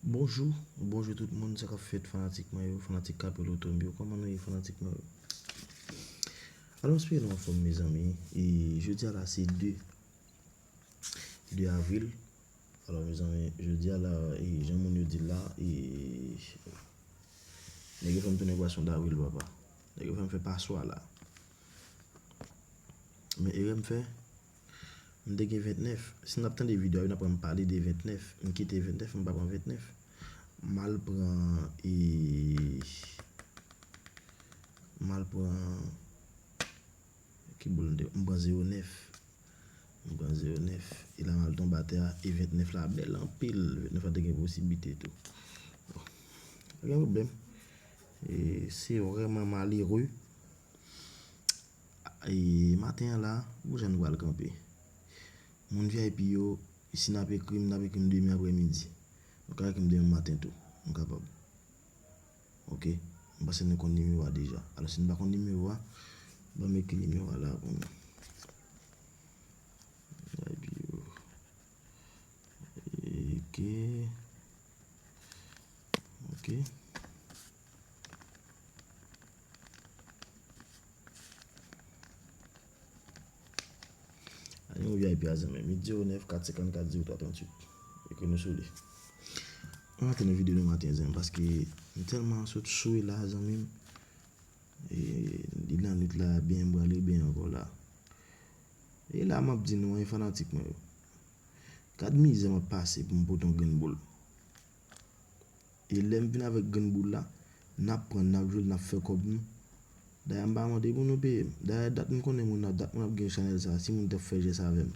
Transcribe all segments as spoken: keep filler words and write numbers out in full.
Bonjou, bonjou tout moun, sa k ap fèt fanatik mwen yo, fanatik Capello Tomb yo, kòman nou ye fanatik mwen yo? Alò, m espere nou anfòm, mezanmi. E jodi a la se de, de avril. Alò, mezanmi, jodi a la, e jan moun yo di l la, e nèg yo fè m tounen pwason davril, papa. Nèg yo fè m fè paswa la. Men erè m fè, m te gen ventnèf. Si n ap tande videyo a, n ap wè m pale de ventnèf. M kite ventnèf, m pa pran ventnèf. M al pran, e, m al pran, ki boul m te, m pran zewo nèf. M pran zewo nèf. E la m al tonbe atè a, e ventnèf la bèl anpil. Ventnèf la te gen posiblite tou. Bon, pa gen pwoblèm. E se vrèman malere. E maten an la, pou jan nou pral kanpe. Moun V I P yo, si n ap ekri m, n ap ekri m demen aprèmidi. Nou ka ekri m demen maten tou. Nou kapab. Ok. M panse nou konn nimewo a deja. Alò, si nou pa konn nimewo a, ban m ekri nimewo a la pou nou. V I P yo. Ok. Ok. Nimewo V I P a, zanmi m, uit zewo nèf kat senkannkat zewo twa tranntuit. Ekri nou sou li. Ann antre nan videyo nou maten, zanmi m, paske m tèlman sot sou la, zanmi m. E, li nan nwit la, byen, m prale byen ankò la. E la, m ap di nou, en, fanatik mwen yo. Gad mizè m ap pase pou m pote yon grenn boul. E lè m vin avèk grenn boul la, n ap pran, n ap jwe, n ap fè kòb nou. Dayè, m pa mande pou nou peye m. Dayè, dat m konnen moun nan, dat mwen ap gen chanèl sa, si moun t ap fè jès avè m.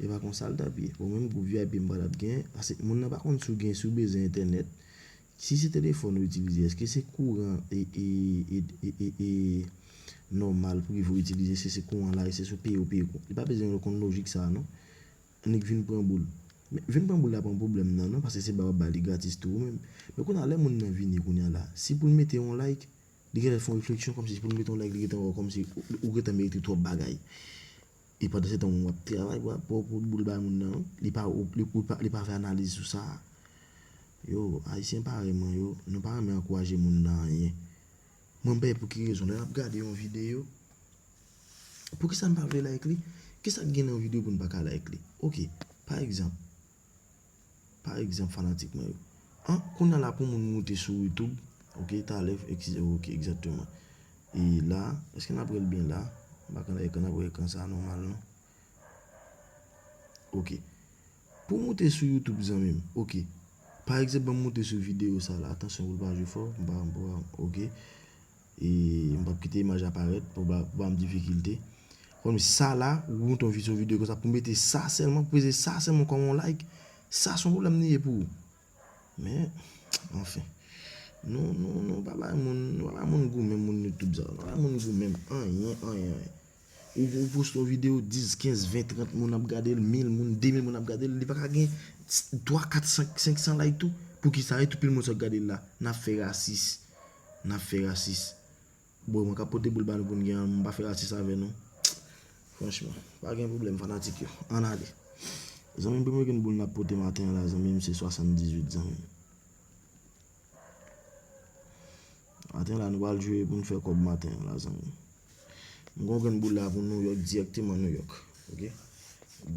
E pa konsa l t ap ye. Bon, menm gwoup V I P m pa t ap gen, paske moun nan pa konn si w gen, si w bezwen entènèt, si se telefòn ou itilize, èske se kouran e, e, e, e, e, e nòmal prive ou itilize, èske se kouran la, èske se sou peye ou peye kouran. Li pa bezwen konn lojik sa a, non. Annik vin pran boul. Men, vin pran boul la pa yon pwoblèm nan, non, paske se ba w ap ba li gratis tou ou menm. Men kounye a, lè moun nan vini kounye a la, si pou l mete yon like, li genlè fè yon refleksyon kòmsi se pou l mete yon like, li gentan wè w kòmsi ou, ou gentan merite twòp bagay. E pandan se tan w ap travay, w ap pran boul bay moun nan, li pa, li, li pa, li pa fè analiz sou sa. Yo, Ayisyen parèy mwen yo, nou pa renmen ankouraje moun nan anyen. Mwen, m pa wè pou ki rezon, lè n ap gade yon videyo, poukisa n pa vle like li? Kisa k gen nan yon videyo pou n pa ka like li? Ok, pa egzanp, pa egzanp, fanatik mwen yo. An, kounye a la pou moun moute sou YouTube, ok, talè, ekize, ok, egzakteman. E la, èske n ap wè l byen la? M pa konn ekran, n ap wè ekran sa a nòmal, non? Ok. Pou moute sou YouTube, zanmi m, ok. Pa egzanp, ban m moute sou videyo sa la. Atansyon pou l pa jwe fò. M pa, m pa, ok. E m p ap kite imaj la parèt pou ba, pou ba m difikilte. Kòm sa la, ou moute yon vi-, sou videyo konsa, pou mete sa sèlman, pou peze sa sèlman kòm yon like, sa se yon pwoblèm li ye pou ou. Men, anfen. Nou, nou, nou pa bay moun, nou pa bay moun goumen, moun YouTube sa. Nou pa bay moun goumen anyen, anyen, anyen. Ou, ou poste yon videyo, dis, kenz, ven, trant moun ap gade l, mil moun, de mil moun ap gade l, li pa ka gen twa, kat, senk, senk san like tou? Poukisa? E tout pil moun sa k gade l la. N ap fè rasis. N ap fè rasis. Bon, mwen k ap pote boul ba nou pou n gen, m pa fè rasis avè nou. Franchman, pa gen pwoblèm, fanatik yo. Ann ale. Zanmi m, premye grenn boul n ap pote maten an la, zanmi m, se swasanndizuit, zanmi m. Maten la, nou pral jwe pou n fè kòb maten an la, zanmi m. M gen yon grenn boul la pou New York, dirèkteman New York. Ok?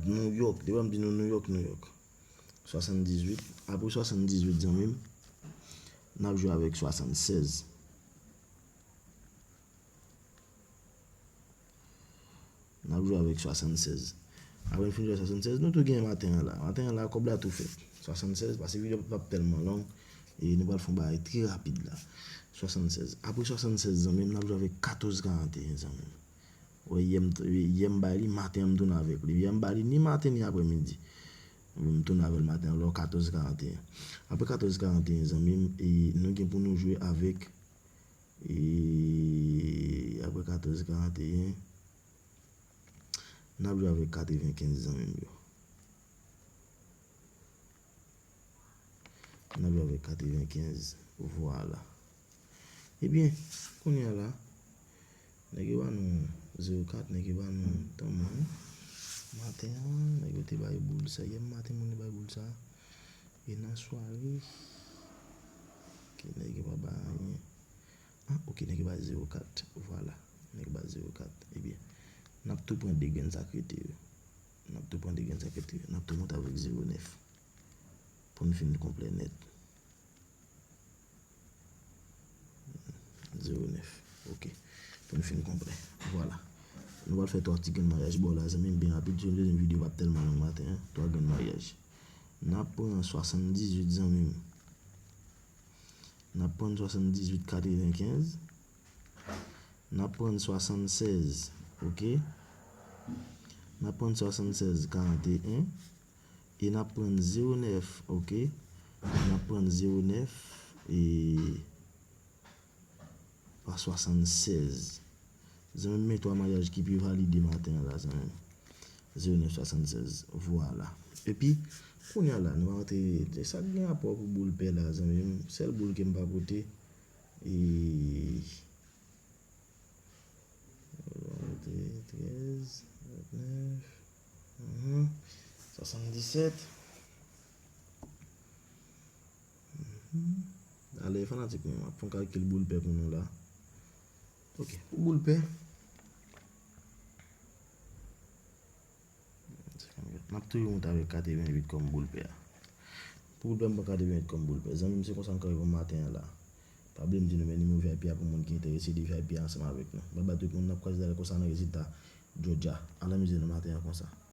New York, depi m di nou New York, New York. Swasanndizuit. Apre swasanndizuit, zanmi m, n ap jwe avèk swasannsèz. N ap jwe avèk swasannsèz. Apre n fin jwe swasannsèz, nou tou gen maten an la. Maten an la, kòb la tou fèt. Swasannsèz, paske videyo p ap tèlman long, e nou pral fè yon bagay trè rapid la. Swasannsèz. Apre swasannsèz, zanmi m, n ap jwe avèk katòz karanteyen, zanmi m. Wè, yè m, yè m bay li, maten an m tounen avèk li. Yè m bay li ni maten ni aprèmidi. M tounen avè l maten an, lò katòz karanteyen. Apre katòz karanteyen, zanmi m, e nou gen pou nou jwe avèk, e apre katòz karanteyen, n ap jwe avèk katrevenkenz, zanmi m yo. N ap jwe avèk katrevenkenz. Vwala. Ebyen, kounye a la, nèg yo ba nou zewo kat, nèg yo ba nou tanman. Maten an, nèg yo te bay boul sa. Yè maten, moun yo bay boul sa. E nan sware, ok, nèg yo pa bay anyen. Ah, ok, nèg yo bay zewo kat. Vwala. Nèg yo bay zewo kat. Ebyen, n ap tou pran de grenn sa k rete yo. N ap tou pran de grenn sa k rete yo. N ap tou monte avèk zewo nèf. Pou n fin konplè nèt. Zewo nèf. Ok. Pou n fin konplè. Vwala. Nou pral fè twa ti grenn maryaj bò la, zanmi m, byen rapid. Se yon dezyèm videyo, p ap tèlman long maten an. Twa grenn maryaj. N ap pran swasanndizuit, zanmi m. N ap pran swasanndizuit katrevenkenz. N ap pran swasannsèz, ok? N ap pran swasannsèz karanteyen. E n ap pran zewo nèf, ok? N ap pran zewo nèf e pa swasannsèz. Zanmi m, men twa maryaj ki pi valide maten an la, zanmi m. Zewo nèf swasannsèz. Vwala. Epi, kounye a la, nou va rantre, sa k gen rapò pou boul pè la, zanmi m. Sèl boul ke m pa pote, e, nou va pote trèz, vennèf, mhm, swasanndisèt. Mhm. Ale, fanatik mwen, m ap fè yon kalkil boul pè pou nou la. Ok, pou boul pè, n ap toujou monte avèk katreventuit kòm boul pè a. Pou boul pè, m pran katreventuit kòm boul pè. Zanmi m, se konsa m kanpe pou maten an la. Pa bliye m di nou, men nimewo V I P a pou moun ki enterese de V I P a ansanm avèk nou. Bye bye tout moun, n ap kwaze talè konsa nan rezilta Georgia. Al anmize nou maten an konsa.